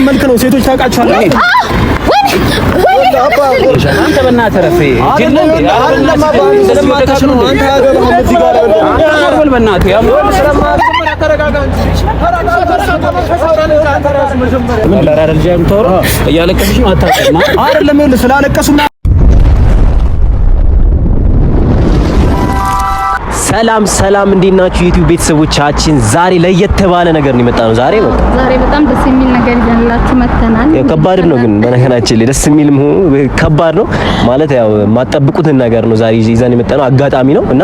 እየተለማመልክ ነው። ሴቶች ታውቃቸዋለህ። አንተ በእናትህ ረፍ። አይደለም ስላለቀሱ ሰላም ሰላም፣ እንዴት ናችሁ ዩቲዩብ ቤተሰቦቻችን? ዛሬ ለየት ባለ ነገር ነው የመጣነው። ዛሬ በቃ ዛሬ በጣም ደስ የሚል ነገር ይዘንላችሁ መተናል። ያው ከባድም ነው ግን በነገራችን ላይ ደስ የሚልም ሆኖ ከባድ ነው ማለት ያው የማትጠብቁትን ነገር ነው ዛሬ ይዘን የመጣነው። አጋጣሚ ነው እና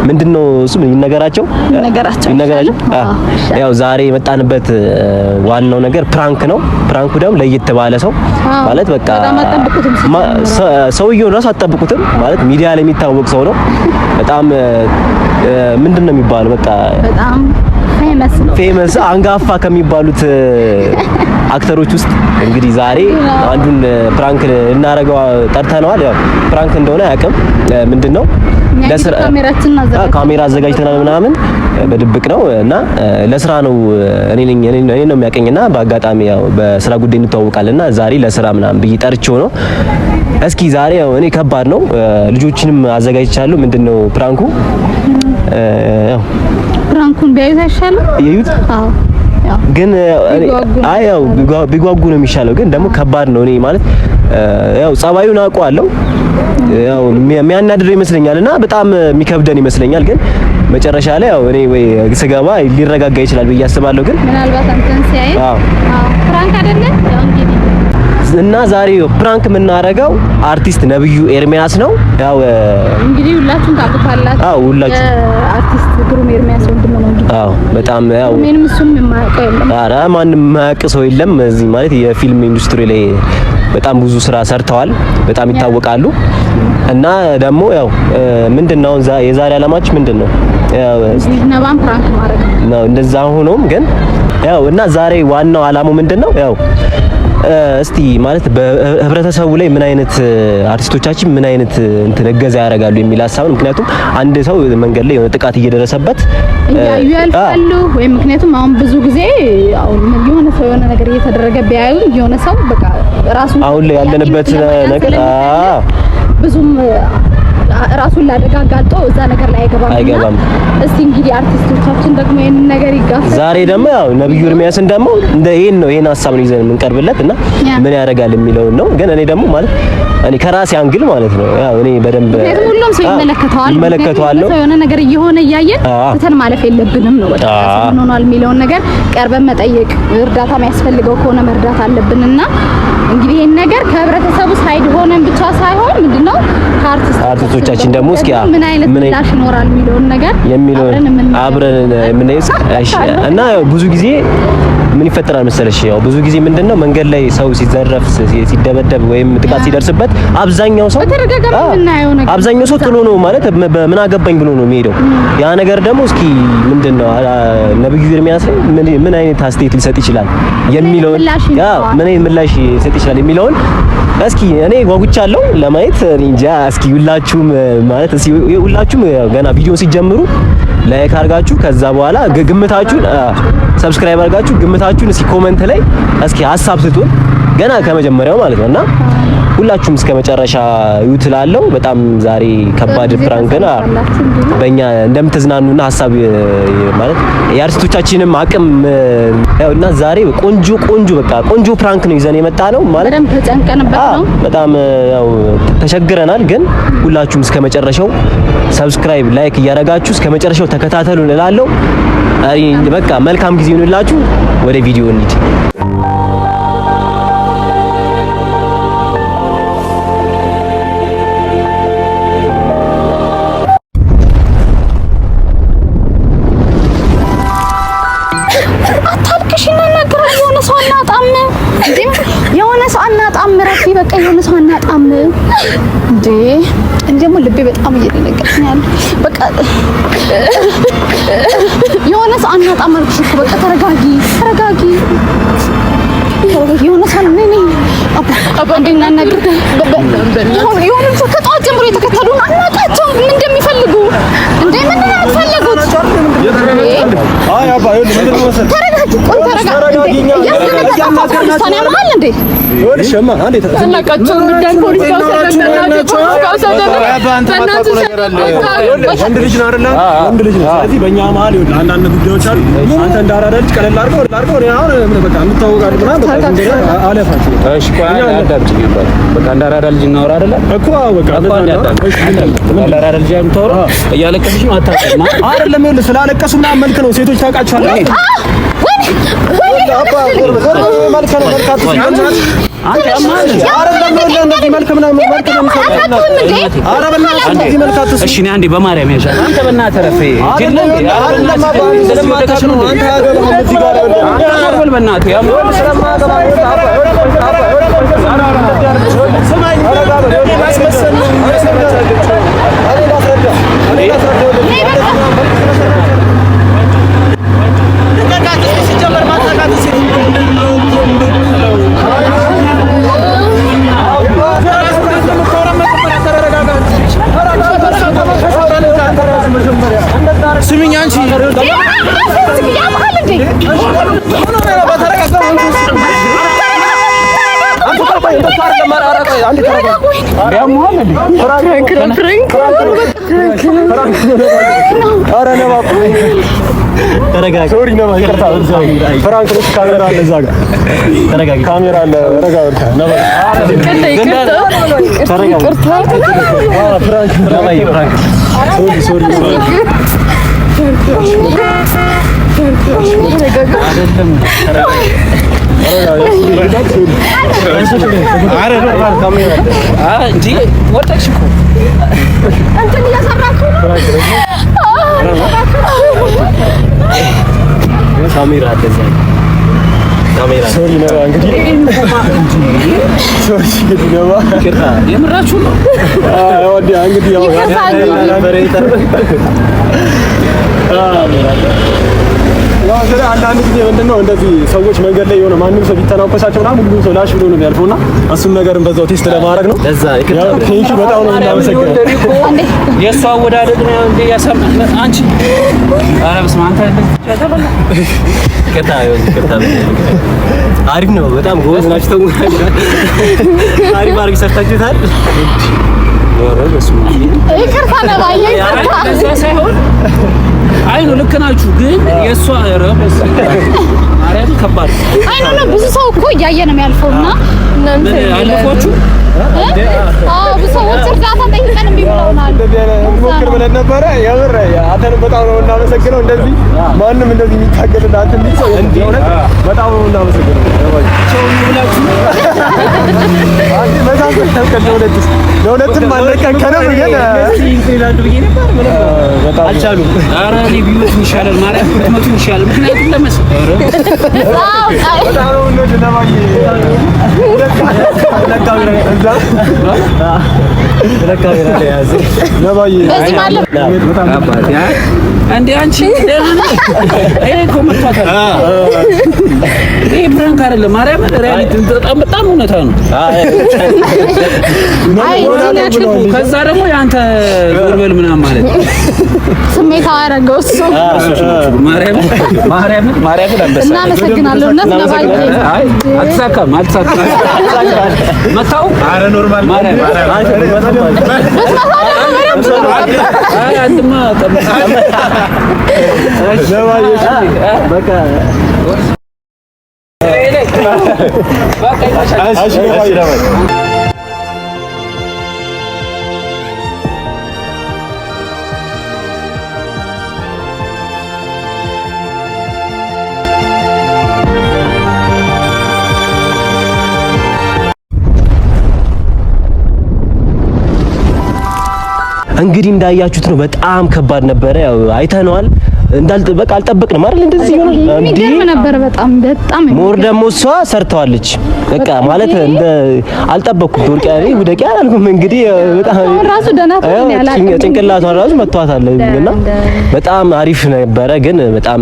ምንድነው እሱ ይነገራቸው ይነገራቸው ይነገራቸው። ያው ዛሬ የመጣንበት ዋናው ነገር prank ነው። prank ኡ ደግሞ ለየት ባለ ሰው ማለት በቃ ሰውየውን ራሱ አትጠብቁትም። ማለት ሚዲያ ላይ የሚታወቅ ሰው ነው በጣም ምንድን ነው የሚባለው? በቃ በጣም famous ነው። famous አንጋፋ ከሚባሉት actor ኦች ውስጥ እንግዲህ ዛሬ አንዱን prank እናረገው ጠርተነዋል። ያው prank እንደሆነ አያውቅም። ምንድን ነው ለስራ ካሜራ አዘጋጅተናል ምናምን በድብቅ ነው እና ለስራ ነው። እኔ ነኝ እኔ ነው የሚያውቀኝና በአጋጣሚ ያው በስራ ጉዳይ እንተዋወቃለንና ዛሬ ለስራ ምናምን ብዬ ጠርቼው ነው። እስኪ ዛሬ ያው እኔ ከባድ ነው፣ ልጆችንም አዘጋጅቻለሁ። ምንድነው prank ኡ? ያው prank ኡን ቢያዩት አይሻልም? ያዩት። አዎ ግን አይ ያው ቢጓጉ ነው የሚሻለው። ግን ደግሞ ከባድ ነው። እኔ ማለት ያው ጸባዩን አውቀዋለሁ። ያው የሚያናድደው ይመስለኛል እና በጣም የሚከብደን ይመስለኛል። ግን መጨረሻ ላይ ያው እኔ ወይ ስገባ ሊረጋጋ ይችላል ብዬ አስባለሁ። ግን ምናልባት አንተን ሲያይ አዎ prank አይደለ ያው እንግዲህ እና ዛሬ prank የምናደርገው አርቲስት ነብዩ ኤርሚያስ ነው። ያው እንግዲህ ሁላችሁም ታውቁታላችሁ። አዎ ሁላችሁ አርቲስት ግሩም ኤርሚያስ ወንድም ነው እንግዲህ። አዎ በጣም ያው ምንም እሱም የማያውቀው የለም። ኧረ ማንም የማያውቅ ሰው የለም። እዚህ ማለት የፊልም ኢንዱስትሪ ላይ በጣም ብዙ ስራ ሰርተዋል። በጣም ይታወቃሉ። እና ደግሞ ያው ምንድነው የዛሬ አላማችን ምንድነው? ያው ነባን prank ማድረግ ነው። እንደዛ ሆኖም ግን ያው እና ዛሬ ዋናው አላማው ምንድነው? ያው እስቲ ማለት በህብረተሰቡ ላይ ምን አይነት አርቲስቶቻችን ምን አይነት እንትን እገዛ ያደርጋሉ የሚል ሀሳብ ነው። ምክንያቱም አንድ ሰው መንገድ ላይ የሆነ ጥቃት እየደረሰበት እያዩ ያልፋሉ ወይ ምክንያቱም አሁን ብዙ ጊዜ አሁን የሆነ ሰው የሆነ ነገር እየተደረገ ቢያዩ የሆነ ሰው በቃ ራሱ አሁን ላይ ያለንበት ነገር ብዙም ራሱን ላደጋ አጋልጦ እዛ ነገር ላይ አይገባም። እስቲ እንግዲህ አርቲስቶቻችን ደግሞ ይሄንን ነገር ይጋፈጥ። ዛሬ ደግሞ ያው ነብዩ ኤርሚያስን ደግሞ እንደ ይሄን ነው ይሄን ሀሳብ ነው ይዘን የምንቀርብለት እና ምን ያደርጋል የሚለውን ነው። ግን እኔ ደግሞ ማለት እኔ ከራሴ angle ማለት ነው ያው እኔ በደንብ ሁሉም ሰው ይመለከተዋል ይመለከተዋል ሰው የሆነ ነገር እየሆነ እያየን ትተን ማለፍ የለብንም ነው። በቃ ምን ሆኗል የሚለውን ነገር ቀርበን መጠየቅ፣ እርዳታ የሚያስፈልገው ከሆነ መርዳት አለብንና እንግዲህ ይሄን ነገር ከህብረተሰቡ side ሆነን ብቻ ሳይሆን ምንድነው ከአርቲስቶቻችን ደግሞ እስኪ ምን አይነት ምላሽ ይኖራል የሚለውን ነገር የሚለውን አብረን የምናየው። እሺ እና ያው ብዙ ጊዜ ምን ይፈጠራል መሰለሽ፣ ያው ብዙ ጊዜ ምንድነው መንገድ ላይ ሰው ሲዘረፍ፣ ሲደበደብ ወይም ጥቃት ሲደርስበት አብዛኛው ሰው አብዛኛው ሰው ጥሎ ነው ማለት ምን አገባኝ ብሎ ነው የሚሄደው። ያ ነገር ደግሞ እስኪ ምንድነው ነብዩ ኤርሚያስ ላይ ምን አይነት አስተያየት ሊሰጥ ይችላል የሚለውን ያ ምን አይነት ምላሽ ሊሰጥ ይችላል የሚለውን እስኪ እኔ ጓጉቻለሁ ለማየት። እኔ እንጃ። እስኪ ሁላችሁም ማለት እስኪ ሁላችሁም ገና ቪዲዮ ሲጀምሩ like አድርጋችሁ ከዛ በኋላ ግምታችሁን subscribe አድርጋችሁ ግምታችሁን እስኪ comment ላይ እስኪ ሀሳብ ስጡን ገና ከመጀመሪያው ማለት ነው። እና ሁላችሁም እስከ መጨረሻ እዩት እላለሁ። በጣም ዛሬ ከባድ prank ነው። በእኛ እንደምትዝናኑና ሀሳብ ማለት የአርቲስቶቻችንም አቅም ያው እና ዛሬ ቆንጆ ቆንጆ በቃ ቆንጆ prank ነው ይዘን የመጣ ነው ማለት በደንብ ተጨንቀንበት ነው። በጣም ያው ተቸግረናል፣ ግን ሁላችሁም እስከ መጨረሻው subscribe፣ like እያደረጋችሁ እስከ መጨረሻው ተከታተሉን እላለሁ። በቃ መልካም ጊዜ ይሁንላችሁ። ወደ ቪዲዮ እንሂድ። የሆነ ሰው አናጣም። ረፊ በቃ የሆነ ሰው አናጣም እንዴ! እኔ ደግሞ ልቤ በጣም እየደነገጠ ነው ያለው። በቃ የሆነ ሰው አናጣም አልኩሽ እኮ። በቃ ተረጋጊ፣ ተረጋጊ፣ ተረጋጊ። የሆነ ሰው ነኝ ነኝ አባ እንዴ እናናግር። የሆነ ሰው ከጠዋት ጀምሮ የተከተሉን አናውቃቸውም ምን እንደሚፈልጉ እንዴ! ምንድን ነው የምትፈልጉት? አይ አባ ይኸውልህ ምንድን ነው መሰለህ ተረጋጊ። ቆይ ተረጋጋ። እንዴ ወንድ ልጅ ነው አይደለ? ወንድ ልጅ ነው። ስለዚህ በእኛ መሀል ይኸውልህ አንዳንድ ጉዳዮች አሉ። አንተ እንደ አራዳ ልጅ ቀለል አድርገው አድርገው እኔ አሁን ምን በቃ እንተዋወቃለን ምናምን በቃ አለፋችሁ። እሺ ቆይ አዳምጪኝ አባት። በቃ እንደ አራዳ ልጅ እናወራ አይደለ እኮ? አዎ በቃ እኮ አዳምጪኝ። እንደ አራዳ ልጅ የምታወራው እያለቀሰች ነው። አታውቅም አይደለም? ይኸውልህ ስላለቀሱ ምናምን መልክ ነው። ሴቶች ታውቃቸዋለህ። መልክ ነው መልክ አንተ እሺ እኔ አንዴ በማርያም ያዣል። አንተ በእናትህ ረፍ በእናትህ ስሚኝ አንቺ ተረጋጋ። Sorry ነባ፣ ይቅርታ። Prank ነው። ካሜራ አለ እዛ ጋር። ተረጋጋ። ካሜራ አለ። ረጋ በል ነባ። Prank። Sorry sorry። እንጂ ወጣች እኮ እንትን እያሰራችሁ ነው። ካሜራ አለ እዛ ጋር። ካሜራ Sorry ነባ፣ እንግዲህ sorry እንግዲህ ነባ፣ የምራችሁ ነው። አዎ እንግዲህ ያው ያው ስለ አንዳንድ ጊዜ ምንድን ነው እንደዚህ ሰዎች መንገድ ላይ የሆነ ማንም ሰው ቢተናኮሳቸው ምናምን ሁሉም ሰው ላሽ ብሎ ነው የሚያልፈው እና እሱን ነገርን በዛው test ለማድረግ ነው። ለዛ ይቅርታ። Thank you፣ በጣም ነው የምናመሰግነው። የእሷ አወዳደቅ ነው እንዴ ያሰማ አንቺ። ኧረ በስመ አብ አንተ ይቅርታ ይቅርታ። አሪፍ ነው። በጣም ጎበዝ ናችሁ። አሪፍ አድርጊ ሰርታችሁታል። ይቅርታ ነባዬ፣ ይቅርታ። ለዛ ሳይሆን አይ ነው ልክ ናችሁ፣ ግን የእሷ ኧረ በስመ አብ ማርያም ከባድ ነው። አይ ነው ብዙ ሰው እኮ እያየ ነው የሚያልፈው እና ምን አለፏችሁ? አዎ ብዙ ሰዎች እርዳታ ጠይቀን እምቢ ብለውናል። እንደዚህ አይነት እንሞክር ብለን ነበረ። የምር አንተንም በጣም ነው የምናመሰግነው። እንደዚህ ማንም እንደዚህ የሚታገልልህ አንተ እንዲህ ሰው የእውነት በጣም ነው የምናመሰግነው። አንተ በጣም ተብቀል ለሁለትም አልለቀቀንም ግን ይላሉ ብዬ ነበር። ምንም በጣም አልቻሉም። ኧረ እኔ ቢመቱኝ ይሻላል፣ ማርያም ብትመቱኝ ይሻላል። ምክንያቱም ለመስ ኧረ አዎ አይ በጣም ነው የምንወድህ ነባዬ። ሁለት ካሜራ ላይ ያዘ። ነባዬ በዚህ ማለት በጣም አባቴ እንዴ አንቺ ደህና ነሽ? ይሄ እኮ መቷታል። ይሄ prank አይደለም፣ ማርያም reality በጣም በጣም እውነታ ነው። አይ እዚህ ነው ከዛ ደግሞ የአንተ ዞር በል ምናምን ማለት ነው። ስሜታዊ ያደረገው እሱ። ማርያም ማርያም ማርያምን አንበሳ እናመሰግናለን። እውነት ነባዬ። አይ አልተሳካም፣ አልተሳካም። መታው። ኧረ normal ማርያም ብትመታው ደግሞ በደንብ ነው። አይ አንተማ በቃ እሺ ነባዬ። እንግዲህ እንዳያችሁት ነው። በጣም ከባድ ነበረ። ያው አይተነዋል። በቃ አልጠበቅንም አይደል? እንደዚህ ይሆናል እንዴ? የሚገርም ነበር። በጣም በጣም More ደግሞ እሷ ሰርተዋለች። በቃ ማለት እንደ አልጠበቅኩም። ትወርቂ ያለኝ ውደቂ አላልኩም። እንግዲህ በጣም አሁን ራሱ ደህና ትሆን ያላቅም። ጭንቅላቷን ራሱ መቷታል እና በጣም አሪፍ ነበረ። ግን በጣም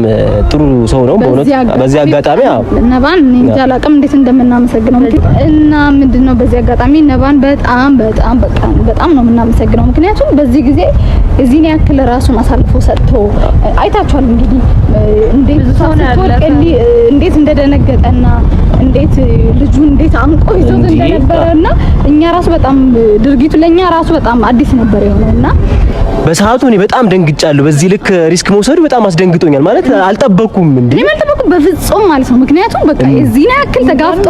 ጥሩ ሰው ነው በእውነት። በዚህ አጋጣሚ አዎ ነባን እኔ እንጃ አላቅም እንዴት እንደምናመሰግነው እና ምንድነው በዚህ አጋጣሚ ነባን በጣም በጣም በቃ በጣም ነው የምናመሰግነው። ምክንያቱም በዚህ ጊዜ እዚህን ያክል ራሱን አሳልፎ ሰጥቶ አይታችኋል። እንግዲህ እንዴት ስትወድቅ እንደደነገጠና እንዴት ልጁ እንዴት አንቆ ይዞት እንደነበረና እኛ ራሱ በጣም ድርጊቱ ለኛ ራሱ በጣም አዲስ ነበር የሆነውና በሰዓቱ እኔ በጣም ደንግጫለሁ። በዚህ ልክ risk መውሰዱ በጣም አስደንግጦኛል። ማለት አልጠበኩም እንዴ፣ እኔም አልጠበኩም በፍጹም ማለት ነው። ምክንያቱም በቃ የዚህን ያክል ተጋፍጦ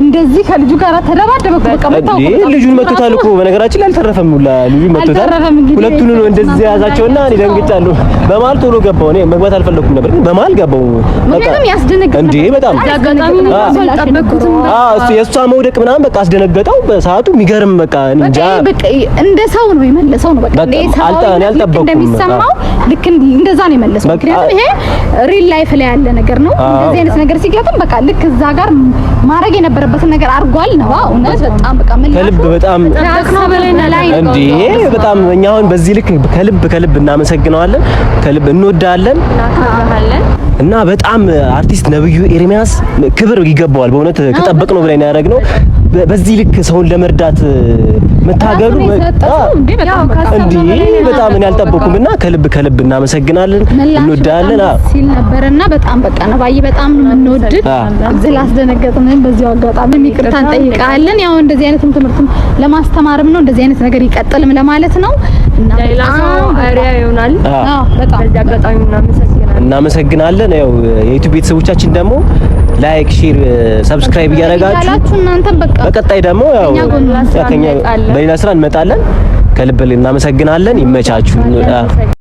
እንደዚህ ከልጁ ጋር ተደባደበ። በቃ መታወቅ ልጁን መቶታል እኮ በነገራችን ላይ አልተረፈም፣ ሁላ ልጁን መቶታል። ሁለቱን ነው እንደዚህ ያዛቸውና እኔ ደንግጫለሁ። በመሀል ቶሎ ገባሁ። እኔ መግባት አልፈለኩም ነበር ግን በመሀል ገባሁ። ምክንያቱም ያስደነግጥ እንዴ በጣም አልጠበኩትም። አዎ እሱ የእሷ መውደቅ ምናምን በቃ አስደነገጠው በሰዓቱ። የሚገርም በቃ እንጃ በቃ እንደ ሰው ነው የመለሰው ነው በቃ አልጠበኩም እንደሚሰማው ልክ እንደዛ ነው የመለሰው። ምክንያቱም ይሄ real life ላይ ያለ ነገር ነው። እንደዚህ አይነት ነገር ሲገጥም በቃ ልክ እዛ ጋር ማድረግ የነበረበትን ነገር አድርጓል ነው። እውነት በጣም በቃ ምን ከልብ በጣም እንዴ በጣም እኛ አሁን በዚህ ልክ ከልብ ከልብ እናመሰግነዋለን፣ ከልብ እንወዳለን እና በጣም አርቲስት ነብዩ ኤርሚያስ ክብር ይገባዋል። በእውነት ከጠበቅነው በላይ ነው ያደረግነው። በዚህ ልክ ሰውን ለመርዳት መታገሉ እንዴ በጣም እኔ አልጠበኩም እና ከልብ ከልብ እናመሰግናለን፣ እንወዳለን ሲል ነበርና በጣም በቃ ነባዬ በጣም ነው የምንወድድ። ስላስደነገጥን በዚሁ አጋጣሚ ይቅርታ እንጠይቃለን። ያው እንደዚህ አይነትም ትምህርትም ለማስተማርም ነው እንደዚህ አይነት ነገር ይቀጥልም ለማለት ነው እና ለሌላ ሰው አርአያ ይሆናል። አዎ በጣም በዚህ አጋጣሚ እናመሰግናለን። ያው የዩቲዩብ ቤተሰቦቻችን ደግሞ like፣ share፣ subscribe እያደረጋችሁ እናንተም በቃ በቀጣይ ደግሞ ያው በሌላ ስራ እንመጣለን። ከልብ እናመሰግናለን። ይመቻችሁ።